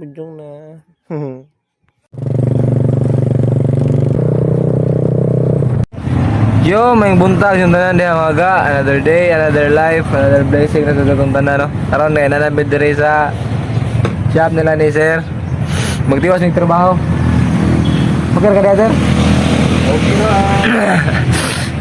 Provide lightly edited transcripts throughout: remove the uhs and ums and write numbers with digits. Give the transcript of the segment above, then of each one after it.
Budyong na. Yo, may buntag yung tanan diha, mga ga. Another day, another life, another blessing na sa atong tanan, no. Karon na nanamit diri sa shop nila ni sir. Magtiwas ng trabaho. Okay ka diha, sir? Okay na.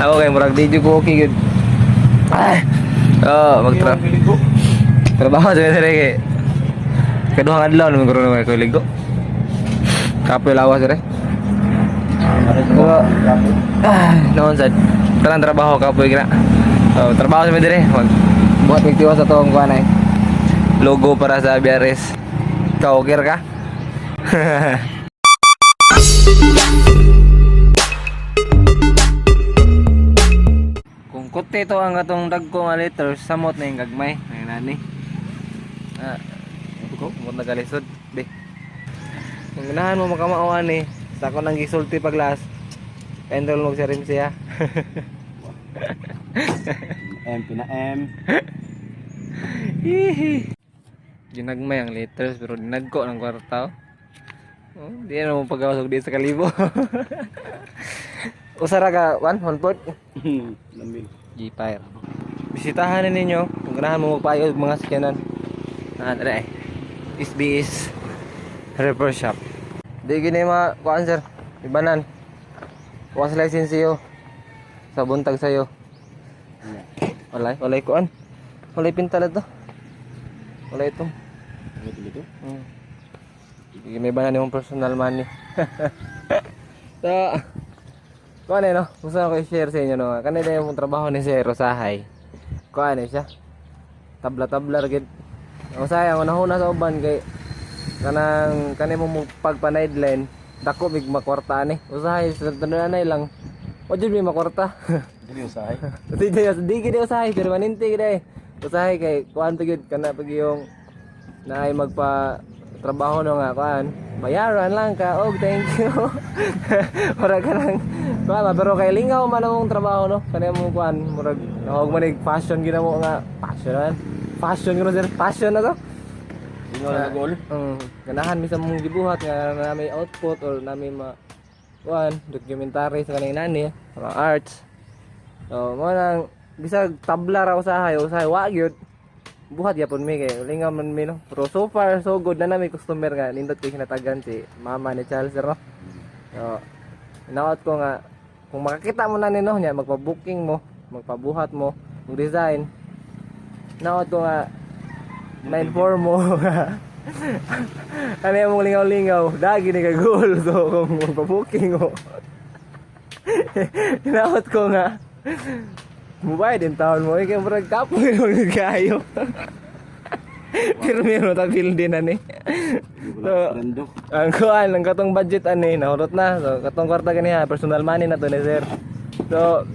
Ako kay murag di jud ko okay gud. Ay. Oh, magtra trabaho sa sir kay. Kaduhang adlaw naman karon ko ligo. Kapoy lawas sir, eh. Oh. Ah, noon sad. Tanang trabaho kapoy kina. Oh, trabaho sa mi dire. Mag buhat mig tiwas ato ang kuan ay. Logo para sa BRS. Ikaw okay ra ka? Kung kuti to ang atong dagko nga letters, samot na yung gagmay. Ay nani. Ah, ko, mot nagalisod. Be. Kung ganahan mo makamao ani, sa ako nang gisulti paglas. Enroll mo sa rim siya. M pina M. Hihi. Ginagmay ang letters pero dinagko ng kwarta. Oh, di na mo pagawas og di sa kalibo. Usa ra ka one one fourth. Lambil. G-Fire. Bisitahan na ninyo kung ganahan mo magpayo og mga sakyanan. Ah, dere eh. SBS Repair Shop. Di gini mga kuan sir. Ibanan. Kuha sa license iyo. Sa buntag sayo. Walay, walay kuan. Walay pintal ito. Walay ito. Ito dito. Sige, may banan yung personal money. So, kuan eh, no? Gusto ko i-share sa inyo, no? Kanina yung trabaho ni Sir Rosahay. Kuan eh siya. Tabla-tabla ra gid. Ang sayang, unahuna sa uban kay kanang kani mo pagpanaidline dako mig makwarta ani. Usahay sa tananay lang. O jud may makwarta. Dili usahay. Di di di gid usahay permanente gid eh. Usahay kay kuan pa gyud kana pag yung naay magpa trabaho no nga kuan. Bayaran lang ka. Og thank you. Murag ka lang. Kuan ba, pero kay lingaw man among trabaho no. Kani mo kuan murag nahog man ig fashion ginamo nga fashion man. Fashion gino sir, fashion na to. Ingon na goal. Ganahan mi sa mong gibuhat nga na may output or na may ma kuan documentary sa kaning nani, mga arts. So, mo nang bisag tabla ra usahay, usahay wa gyud. Buhat gyapon mi kay lingaw man mi no. Pero so far so good na nami customer nga nindot kay hinatagan si mama ni Charles sir, no. So, inaot ko nga kung makakita mo na nino niya magpa-booking mo, magpabuhat mo, mag-design. Naot ko nga na-inform mo ano yung mong lingaw-lingaw dagi ni kagul. So kung magpa-booking mo, hinaot ko nga mubayad din taon mo ikaw murag kapoy mo kayo pero meron ta din ani. So, Rando. ang kuan ang katong budget ani nahurot na. So katong kwarta ganiha personal money na to ni sir. So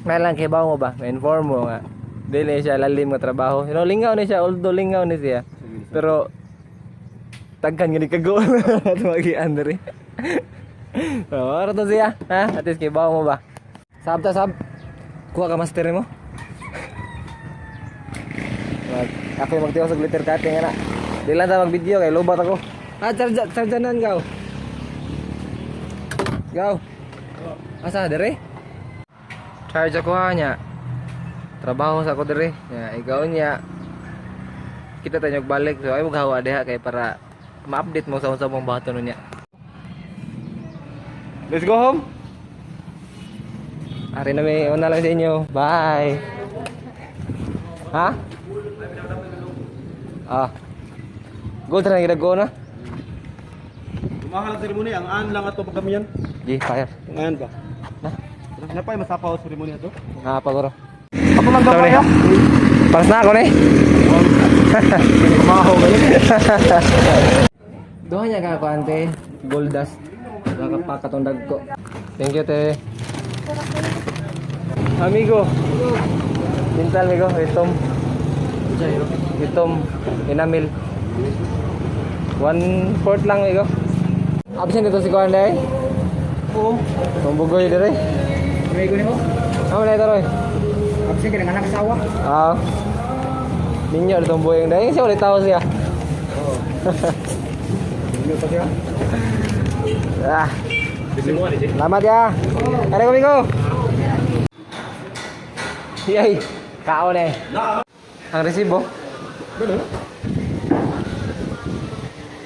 may lang kibaw mo ba, may inform mo nga dili siya lalim nga trabaho. You know, lingaw ni siya, although lingaw ni siya pero tagkan gani ka goal tumagi Andre. So oro to siya ha, at least kibaw mo ba. Sab ta sab, kuha ka master mo. Mag, ako yung magtiwas og glitter cutting ana. Di lang ta mag video kay lobat ako. Ah, charge charge nan gaw. Gaw. Asa dire? Charge ako ha nya. Trabaho sa ako dire. Nya ikaw nya. Kita tayo balik so ay mo gawa diha kay para ma-update mo sa unsa mong buhaton niya. Let's go home. Ari na may una lang sa inyo. Bye. Ha? Ah. Go tara na go na. Kumahal ang seremony, ang an lang ato pagkamiyan. G fire. Ang an ba? Na. Napay masapaw sa seremony ato. Nga pa guro. Ako man Tama ni. Paras na ako ni. Kumaho kayo. Duha niya ka ante. Gold dust. Nakapakatong dagko. Thank you te. Amigo. Pintal amigo, itom. Itom enamel. 1/4 lang amigo. Absent ito si Kuan day. Oo. Tumbugoy dire. Amigo nimo? Amo na ito Roy. Absent ka anak asawa. Ah. Ninyo itong buhay day. Siya ulit tao siya. Oo. Ingat pa siya. Ah, Bisi mo, ani, salamat ya. Kare ko, Miko. Yay, kaon eh. Ang resibo. Ganun.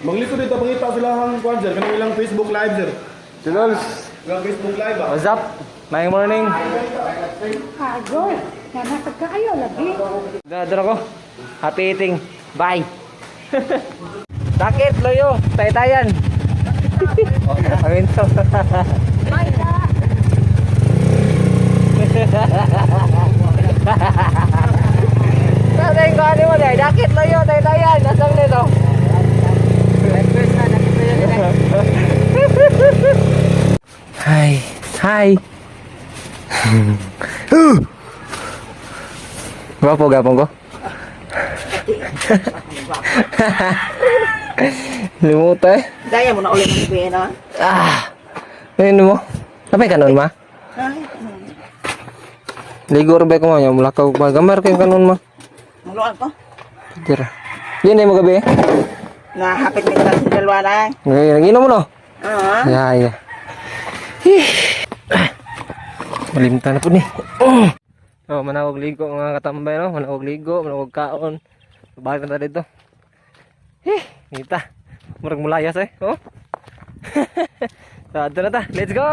Mangliko dito, pangita sila ang kwan, sir. Kanang ilang Facebook Live, sir. Tulols. Ilang Facebook Live, ah. What's up? Mayong morning. Agoy, nanatag kaayo lagi. Dara ko. Happy eating. Bye. Sakit, loyo. Taytayan. Amin to. Bye na. Tatay ko ano mo dahil. Dakit, loyo. Taytayan. Nasaan nito? Hi. Hi. Gwapo, gapong ko. Limuta eh. Daya mo na ulit ng pera. Ah. Ngayon mo. Napay kanon ma? Ay, Ligo ra ba ko ma? Mulakaw ko ma. Gamar kayo kanon ma. muluan ko. Tira. Yan ay mo gabi. Nga hapit may sa dalawa na. Ngayon, nginom mo no? Ah, Ya, ya. Hih. Malimtan na po ni. Oh. Oh, manawag ligo mga katambay no, manawag ligo, manawag kaon. Balik na tayo dito. Hih, kita. Murag mulayas eh. Oh. So, adto na ta. Let's go.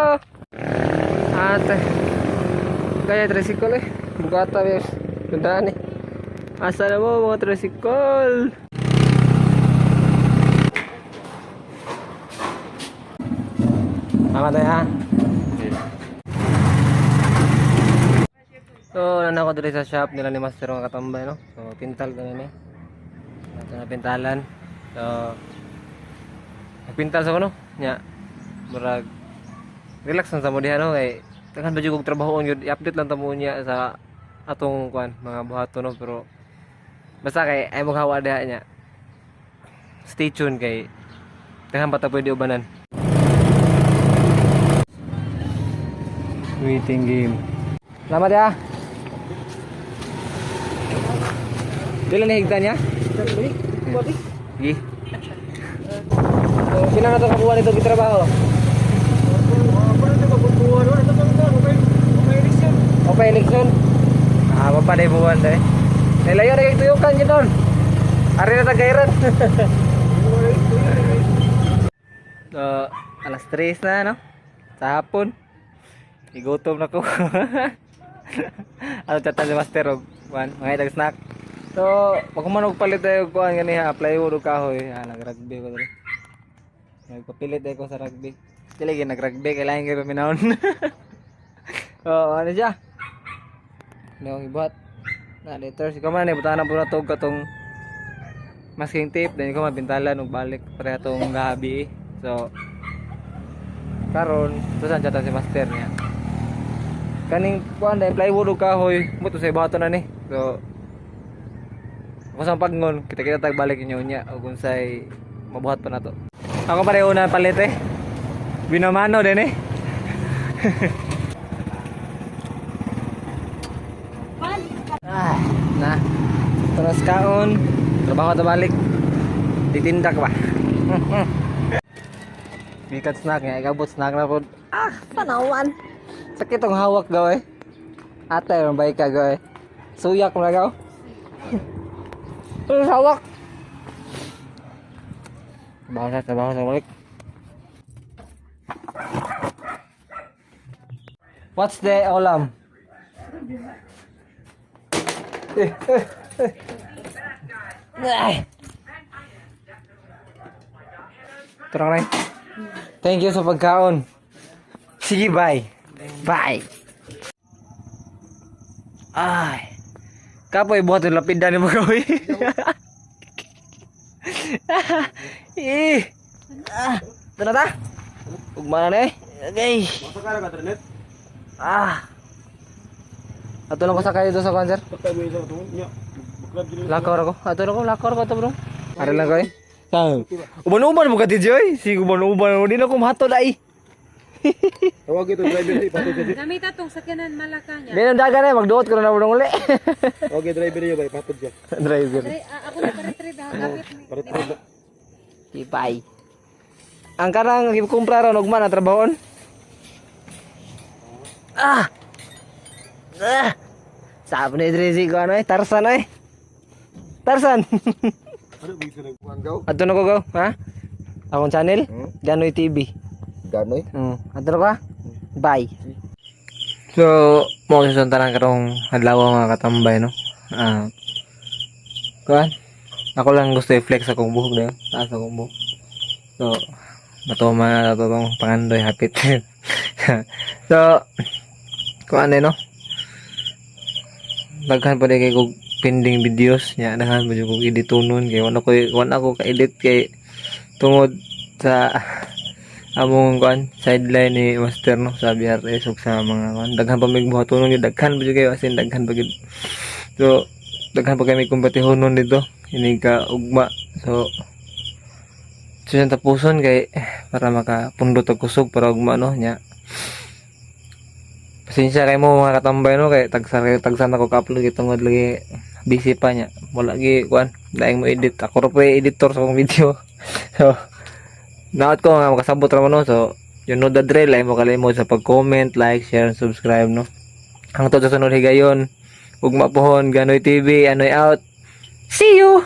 Ate. Kaya tricycle eh. Bugata eh. Gandaan eh. Asa na mo mga tricycle? Tama tayo ha. So, nana ko diri sa shop nila ni Master mga katambay no. So, pintal ka ni. Ato na pintalan. So, nagpintal sa ko no. Nya. Murag relax lang sa mo diha no kay daghan ba jud kog trabahoon yun, i-update lang ta mo niya sa atong kuan mga buhaton no, pero basta kay ay mo hawa diha niya. Stay tuned kay daghan pa ta pwede ubanan. Waiting game. Salamat ya. Dili na higtan niya? Sige. So, sino na to kabuha nito gitrabaho? O pa election? Ah, pa pa buwan dai. Nilayo na kay tuyukan gyud doon. Ari na tagayran. So, alas 3 na no? Sa hapon. Igutom na ko. Ano chatan si Master og kuan, mga itag snack. So, pag kumanog palit tayo kuan gani ha, plywood og kahoy. Ah, nag-rugby ko diri. Nagpapilit tayo ko sa rugby. Dili gyud nag-rugby kailangan kay paminawon. Oh, ano siya? Ano ang ibuhat? Na later si kaman eh butahan na po na to katong masking tape then ko mabintalan og balik pareha tong gabi eh. So karon tusan chatan si Master niya. Kaning kuan dahil plywood og kahoy mo to sa ibato na ni. So ako sa pagngon kita kita tag balik inyo nya og unsay mabuhat pa nato. Ako pareho na palit eh. Binamano din eh. Ah, na. Terus kaon, trabaho ta balik. Ditindak ba? Gikat snack nga, ikabot snack na po. Ah, panawan. Sakit ang hawak gaw eh. Ate, mabay ka gaw eh. Suyak mo na gaw. Terus hawak. Trabaho sa balik. What's the ulam? Eh, eh, eh. Ay. Turang rin. Thank you sa pagkaon. Sige, bye. Bye. Ay. Kapoy buhat yung lapida ni mo gawin. Eh. Ah, ito na ta. Ugma na eh. Okay. Masa ka na ka, Trinet? Ah. Ato lang ko sa kayo sa concert. Patay mo isa ito. Nya. Baklab dili. Lakaw ra ko. Ato lang ko, lakaw ra ko ato bro. Ari lang ko eh. Uban-uban mo ka ti Joy. Sige, uban-uban mo. Di na ko mahatod ay. Tawag ito, driver niya. Ipatod siya. Gamit atong sakyanan malaka niya. Di na dagan eh. Magduot ko na na uli. Tawag yung driver niya ba? Ipatod siya. Driver. Dre, ah, ako na pare-trade ha, kapit ni. Parit na. Bye. Ang karang gikumpra ron ugma na trabahon. Ah. Ah. Sabi ni Idris ko ano eh, Tarzan eh. Tarzan. Ano ba yung nagbuanggaw? Adto na ko go, ha? Akong channel, Ganoy TV. Ganoy? Adto na ko ha? Bye. So, mo sa tanan karong adlaw, mga katambay, no. Ah. Kuan? Ako lang gusto i-flex akong buhok dayon, taas akong buhok. So, matuma na to tong pangandoy hapit. So, kuan eh, no? Daghan pa di kay kog pending videos nya, daghan pa jud kog editonon kay wala ko ka-edit kay tungod sa among kuan sideline ni Master, no, sa BRS ug sa mga kuan. Daghan pa mig buhatonon yun, daghan pa jud kayo, as in daghan pa gyud. So daghan pa kami kumpatihonon dito ini ka ugma. So yan, tapuson kay para makapundot og kusog para ugma, no, nya. Pasensya kay mo, mga katambay, no, kay tagsa kayo tagsa na ko ka-upload kay tungod lagi busy pa niya, wala gi kuan daing mo edit. Ako ra pa yung editor sa akong video. So naot ko nga makasabot ra mo, no. So you know the drill, ay mo kalimot sa pag-comment, like, share, and subscribe, no. Hangtod sa sunod higayon, ugma pohon. Ganoy TV, anoy out. See you.